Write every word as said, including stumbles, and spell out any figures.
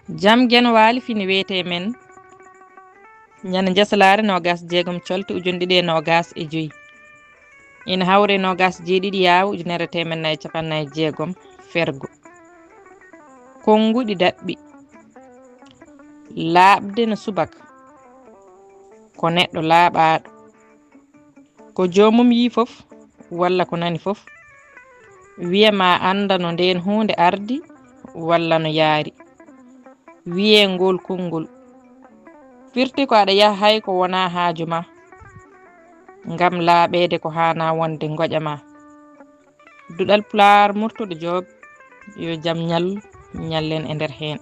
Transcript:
Jam Geno Waali fini weete men ñande njasalaare noogaas jeegom colte ujunɗe ɗiɗi e noogaas e joy. Ina hawre noogaas jeeɗiɗi yaawo ujunere teemen nayi capannayi jeegom fergo. Konnguɗi daɓɓi. Laaɓde no subaka. Ko neɗɗo laaɓaaɗo. Ko joomum yii fof, walla ko nani fof. Wiya ma annda no ndeen huunde ardi, walla no yaari. Wiyee ngool konngol. Firti ko aɗa yaha hay ko wonaa haaju ma. Ngam laaɓeede ko haanaa wonde ngoƴa ma. Duɗal Pulaar Murtuɗo Joob, yo jam ñallu, ñallen e nder heen.